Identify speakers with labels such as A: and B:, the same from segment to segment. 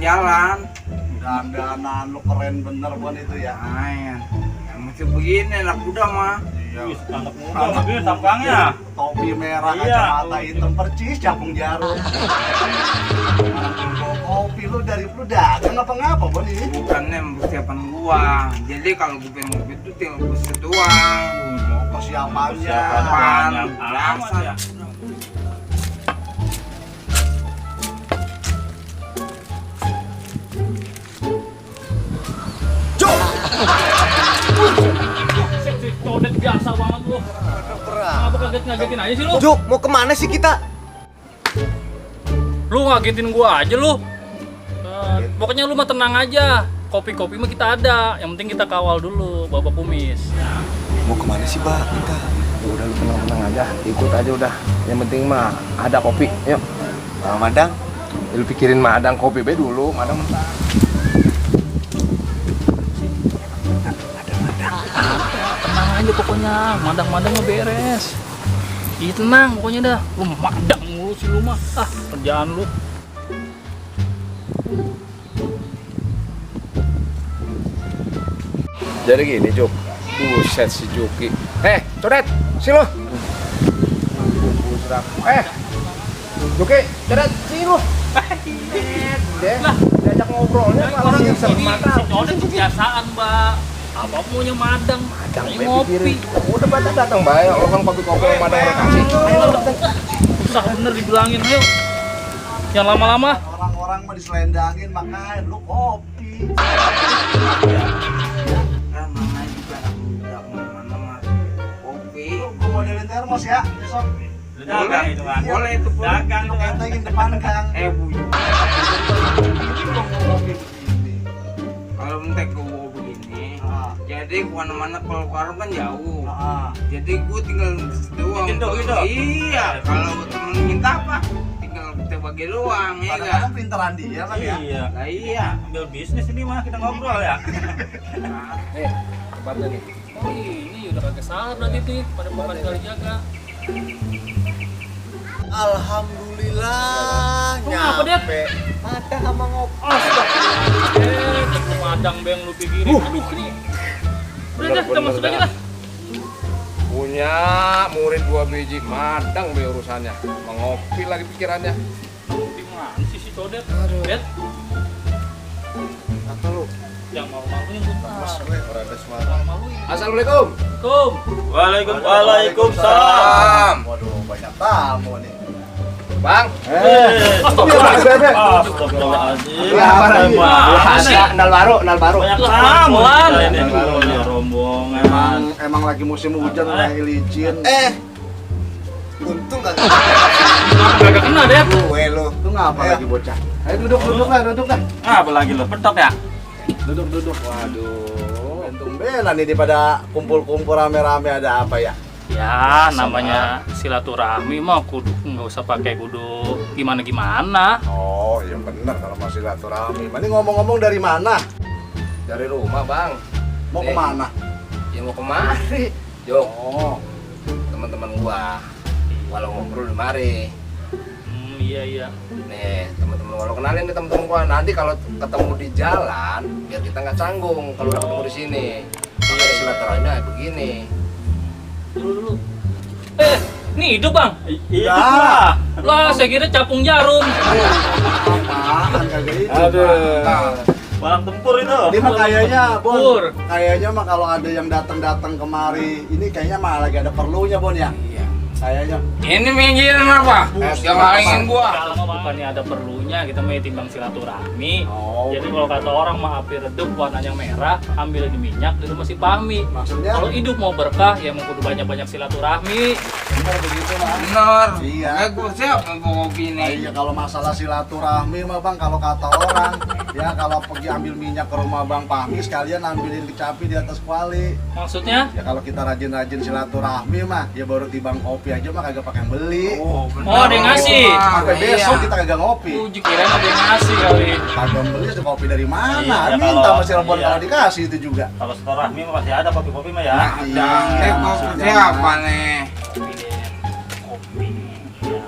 A: jalan.
B: Dandanan lu keren bener Bon itu ya.
A: Yang masih begini anak muda mah.
B: Iya.
C: Anak muda begini tampangnya.
B: Topi merah,
C: Iya.
B: kacamata hitam percis, capung jarum. Kopi lu dari lu dagang apa ngapa Bon ini?
A: Bukannya persiapan gua. Jadi kalau gua pengen ngopi itu tinggal buset doang.
B: Mau persiapannya.
C: Banyak
A: Biasa.
C: amat ya. Codet biasa banget lu. Kenapa ngagetin aja sih lu?
D: Juk, mau kemana sih kita?
C: Lu ngagetin gua aja lu. Pokoknya lu mah tenang aja. Kopi-kopi mah kita ada. Yang penting kita kawal dulu Bapak Kumis.
D: Mau kemana sih, Pak? Kita.
E: Ya udah lu tenang-tenang aja, ikut aja udah. Yang penting mah ada kopi, yuk.
D: Madang.
E: Ya, lu pikirin madang kopi be dulu, madang.
C: Tenang aja pokoknya. Madang-madang mah beres. Ih tenang pokoknya dah. Lu madang mulu sih lu mah. Kerjaan lu.
E: Jadi gini, Juk. Buset si Juki. Codet, sini lu. Juki, codet, sini lu. Deh, diajak ngobrolnya malah
C: Orang
E: nyesel
C: ini
E: mata.
C: si Codet kebiasaan, Mbak. Apa maunya madang,
E: Be
C: ngopi.
E: pikirin. Udah pada datang bae, orang kopi-kopi yang madang udah kasih. Ayo datang.
C: Susah bener dibilangin, ayo. Yang lama-lama.
B: Orang-orang mah diselendangin makanya lu kopi.
A: Kan namanya juga anak muda kemana-mana mah. Kopi.
B: Lu gua modelin termos ya besok.
A: Dagang itu kan. Boleh itu pun.
C: Dagang
B: Lu kentengin depan kang.
A: Bu.
B: Ini lu kopi begini.
A: Kalau mentek gua begini.
B: Ah.
A: Jadi kemana-mana kalau ke warung kan jauh.
B: Ah.
A: Jadi gue tinggal doang.
C: Gendong.
A: Iya. Kalau temen minta apa? Tinggal kita bagi doang, ya kan?
B: Kadang-kadang pinteran dia kan ya.
C: Iya.
A: Lah iya.
C: Ambil bisnis ini mah kita ngobrol ya.
E: Tempatnya nih.
C: Oh ini udah kagak salah berarti tuh pada bukan kali jaga.
D: Alhamdulillah.
C: Lu ngapa, Det?
D: Madang sama ngopi.
C: Astagfirullah. Ketemu madang beng lu pikirin. Aduh ini. Udah dah kita masuk aja dah.
E: Punya murid 2 biji madang be urusannya. Mengopi lagi pikirannya.
C: Gimana sih si Codet? Bet,
E: Apa lu?
C: yang malu-maluin tuh. Malu-maluin.
E: Assalamualaikum.
C: Waalaikumsalam.
B: Waduh banyak tamu nih.
E: Bang.
C: Nal baru. Banyak tamu ini. Rombongan.
B: Emang lagi musim hujan lagi licin.
D: Untung kagak
C: Kagak kena deh.
D: gue lu.
B: Itu ngapa lagi bocah? Ayo duduk lah.
C: Apa lagi lo? Petok ya?
B: Duduk. Waduh. Untung bela nih daripada kumpul-kumpul rame-rame ada apa ya?
C: Ya, namanya silaturahmi mah kudu nggak usah pakai kudu gimana-gimana.
B: Oh, iya bener kalau masih silaturahmi. Ini ngomong-ngomong dari mana?
E: Dari rumah, Bang.
B: Mau kemana?
E: Ya mau kemari. Jok,
B: Oh,
E: teman-teman gua. Walau ngobrol di mari.
C: Iya.
E: Nih, teman-teman walau kenalin nih teman-teman gua. Nanti kalau ketemu di jalan, biar kita nggak canggung kalau udah ketemu di sini. Makanya silaturahminya kayak begini.
C: Dulu. Nih hidup bang?
B: iya.
C: Lah, saya kira capung jarum.
B: Apaan kagak itu?
E: Aduh.
C: Balang tempur itu.
B: Ini mah kayaknya, Bon.
C: Tempur.
B: Kayaknya mah kalau ada yang datang kemari, ini kayaknya mah lagi ada perlunya, Bon ya.
E: Iya.
B: Kayaknya.
A: Ini minggiran apa? Yang halingin gua.
C: Kalau bukannya ada perlunya kita mau timbang silaturahmi.
B: Oh.
C: Jadi kalau kata orang mah api redup warnanya merah, ambil di minyak itu masih pahmi.
B: Maksudnya?
C: Kalau hidup mau berkah ya mau kudu banyak-banyak silaturahmi.
B: Bener begitu mah.
A: Bener.
B: Iya.
A: Makanya gua siap mau kopi
B: Nah,
A: nih.
B: iya kalau masalah silaturahmi mah Bang, kalau kata orang ya kalau pergi ambil minyak ke rumah Bang Pahmi sekalian ambilin kecapi di atas kuali.
C: Maksudnya?
B: Ya kalau kita rajin-rajin silaturahmi mah ya baru tibang kopi aja mah kagak pakai yang beli.
A: Oh, bener.
C: Oh, ada yang ngasih.
B: Sampai
A: Iya.
B: besok kita kagak ngopi.
C: Uji kirain ada yang ngasih kali.
B: Kagak beli ada kopi dari mana?
F: Iya,
B: Minta
F: kalau-
B: sama Cirebon
F: iya.
B: kalau dikasih itu juga.
F: Kalau silaturahmi mah masih ada kopi-kopi mah ya.
A: Nah,
B: Iya.
A: kopi siapa nih?
C: Kopi. Ya,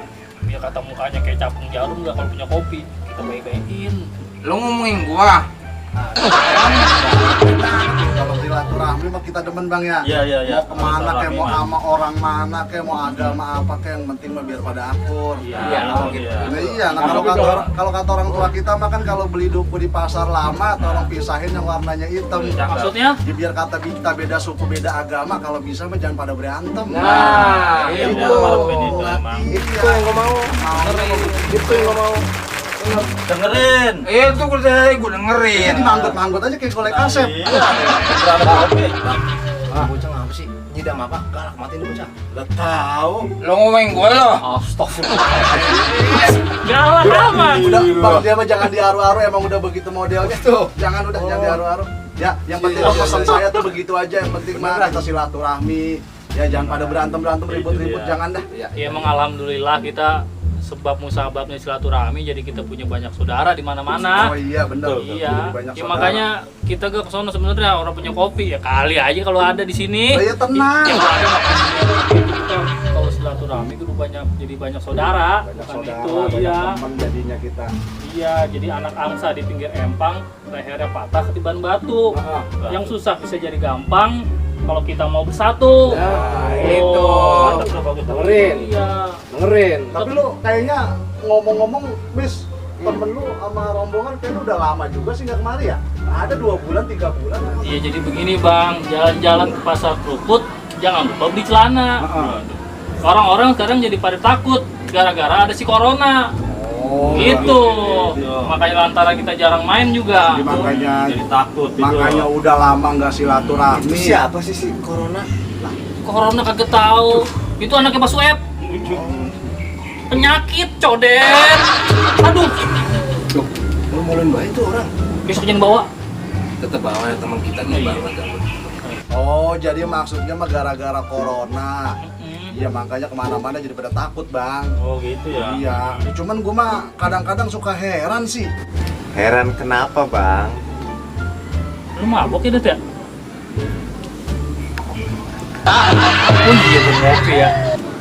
C: biar kata mukanya kayak capung jarum nggak kalau punya kopi kita baik-baikin.
A: Lu ngomongin gua.
B: Kalau silaturahmi mah kita demen bang ya.
F: Iya, iya, iya.
B: Mau kemana kayak
F: Silaturahmi
B: mau
F: mah.
B: sama orang mana kayak mau agama apa kayak yang penting mah biar pada akur.
F: Iya,
A: gitu.
B: Nah, iya, nah kalau kata orang tua kita mah kan kalau beli duku di pasar lama tolong pisahin yang warnanya hitam.
C: Maksudnya?
B: Ya, biar kata kita beda suku beda agama kalau bisa mah jangan pada berantem.
E: Nah,
F: Iya,
E: itu.
F: ngelakuin itu emang.
E: Itu yang gua mau. Itu yang gua mau.
F: Dengerin.
A: Itu gua dengerin.
B: Jadi manggut-manggut aja kayak golek kasep.
F: Iya. Berapa kopi?
E: Bocah ngapa sih? Nyidam apa? Galak matiin bocah.
B: Udah tahu.
A: Lu ngomongin gua lo.
C: Astagfirullah. Galak amat.
B: Udah, bang dia mah jangan diaru-aru emang udah begitu modelnya tuh. Jangan jangan diaru-aru. Ya, yang penting mah pesan saya tuh begitu aja. Yang penting mah kita silaturahmi. Ya jangan pada berantem ribut-ribut jangan dah.
C: Ya emang alhamdulillah kita sebab musababnya silaturahmi jadi kita punya banyak saudara di mana-mana.
B: Oh iya benar.
C: Iya.
B: Banyak
C: Ya
B: saudara.
C: makanya kita ke sono sebenarnya orang punya kopi ya kali aja kalau ada di sini.
B: Oh, iya, tenang.
C: Ya, kalau ada makasih. Kita kalau silaturahmi kudu banyak jadi banyak saudara.
B: Banyak
C: Bukan
B: saudara,
C: itu
B: banyak
C: iya.
B: teman jadinya kita.
C: Iya, jadi anak angsa di pinggir empang, lehernya patah ketiban batu.
B: Heeh.
C: Yang susah bisa jadi gampang kalau kita mau bersatu.
E: Nah,
C: Oh.
E: itu.
F: Mantap tuh, bagus.
E: Dengerin.
C: Iya.
E: Dengerin.
B: Tapi lu kayaknya ngomong-ngomong, Bis, temen lu sama rombongan kayaknya udah lama juga sih nggak kemari ya? Ada 2 bulan, 3 bulan.
C: Iya, jadi begini Bang, jalan-jalan ke pasar kerukut, jangan lupa beli celana.
B: Heeh.
C: Orang-orang sekarang jadi pada takut gara-gara ada si corona.
B: Oh,
C: Gitu.
F: gitu.
C: Makanya lantaran kita jarang main juga.
B: Jadi makanya
F: Jadi takut gitu.
B: makanya udah lama nggak silaturahmi.
D: Siapa sih si Corona?
C: Corona kagak tahu. Itu anaknya Pak Sueb. Penyakit codet. Aduh,
E: Lu maluin banget itu orang.
C: besok jangan bawa.
E: Tetep bawa teman kita nih
C: Iya.
E: banget.
B: Oh, jadi maksudnya mah gara-gara corona.
C: Mm-mm.
B: Iya, makanya kemana-mana jadi pada takut, Bang.
F: Oh gitu ya.
B: Iya, ya, cuman gua mah kadang-kadang suka heran sih.
D: Heran kenapa bang?
C: Lu mabok ya, Det ya? Oh iya, gua ngopi ya.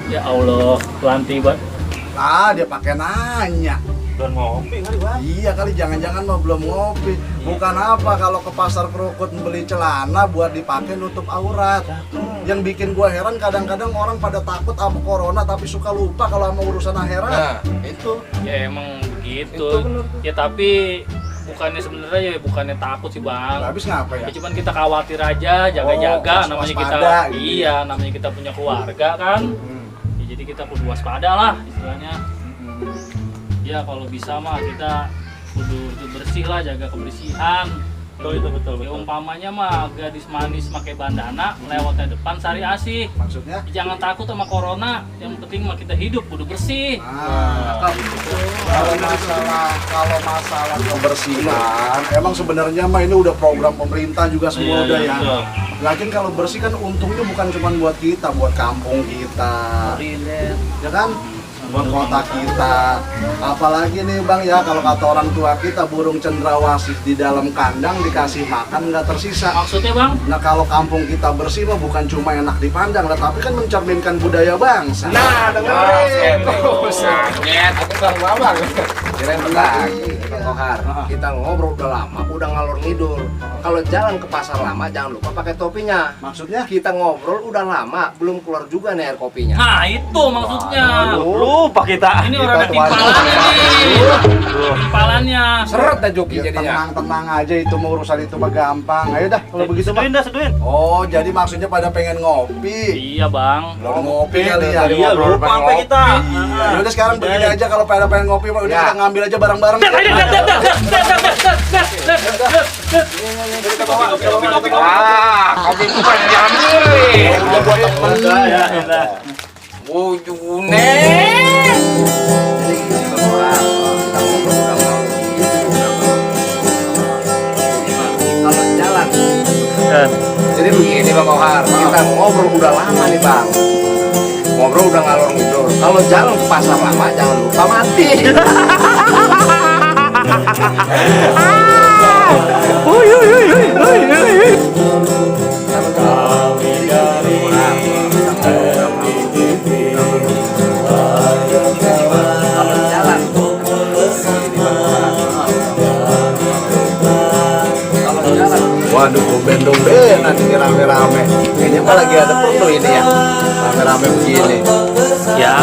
C: Ya Allah, pelanti banget.
B: Ah, dia pakai nanya.
F: Dan ngopi kali bang.
B: Iya kali, jangan-jangan mah belum ngopi. Bukan apa kalau ke pasar kerukut beli celana buat dipakai nutup aurat. Yang bikin gua heran kadang-kadang orang pada takut sama corona tapi suka lupa kalau sama urusan akhirat.
E: Nah, itu.
C: Ya emang begitu.
E: Itu bener.
C: Ya tapi bukannya sebenarnya ya bukannya takut sih Bang.
B: Habis ngapa ya?
C: Ya cuman kita khawatir aja, jaga-jaga.
B: Oh,
C: Namanya kita,
B: waspada gitu
C: iya, namanya kita punya keluarga kan. Ya, jadi kita perlu waspada lah istilahnya. Ya kalau bisa mah kita kudu bersih lah, jaga kebersihan.
F: Betul.
C: Ya umpamanya mah gadis manis pakai bandana lewatnya depan sari asih.
B: Maksudnya?
C: Jangan takut sama corona. Yang penting mah kita hidup kudu bersih.
B: Kalau masalah kebersihan, emang sebenarnya mah ini udah program pemerintah juga semua
F: Iya,
B: udah
F: iya,
B: ya.
F: betul.
B: Lakin kalau bersih kan untungnya bukan cuma buat kita, buat kampung kita, ya kan? Buat kota kita. Apalagi nih Bang ya, kalau kata orang tua kita burung cendrawasih di dalam kandang dikasih makan nggak tersisa.
C: Maksudnya Bang?
B: Nah kalau kampung kita bersih mah bukan cuma enak dipandang, tapi kan mencerminkan budaya bangsa.
E: Nah, dengerin.
A: Sakit.
E: Aku Kang Babang. Kirain lagi, Kang Kohar. Kita ngobrol udah lama, udah ngalor ngidul. Kalau jalan ke pasar lama jangan lupa pakai topinya.
B: Maksudnya?
E: Kita ngobrol udah lama, belum keluar juga nih air kopinya.
C: Nah itu maksudnya.
F: Lupa kita.
C: Ini orang ada timpalannya nih. Timpalannya.
E: Seret dah joki
B: Ya,
E: jadinya.
B: tenang aja itu mau urusan itu mah gampang. Ayo dah kalau begitu Bang.
F: Seduin.
B: Oh, jadi maksudnya pada pengen ngopi.
C: Iya Bang.
B: Belum ngopi kali ya.
F: Iya,
E: ngobrol
F: lupa
E: pengen
F: sampai
E: ngopi.
F: kita.
B: Iya. Yaudah sekarang begini aja kalau pada pengen ngopi mah udah
E: Ya.
B: kita ngambil aja bareng-bareng.
A: Ah, kopi bukan diambil.
B: Udah buat temen.
F: Ya, ya.
A: Wujune.
E: Kalau jalan. Jadi begini Bang Kohar, kita ngobrol udah lama nih Bang. Ngobrol udah ngalor ngidul. Kalau jalan ke pasar lama jangan lupa mati. Kalau jalan
B: Waduh, tumben-tumbenan ini rame-rame. Kayaknya mah lagi ada perlu ini ya, rame-rame begini.
C: Ya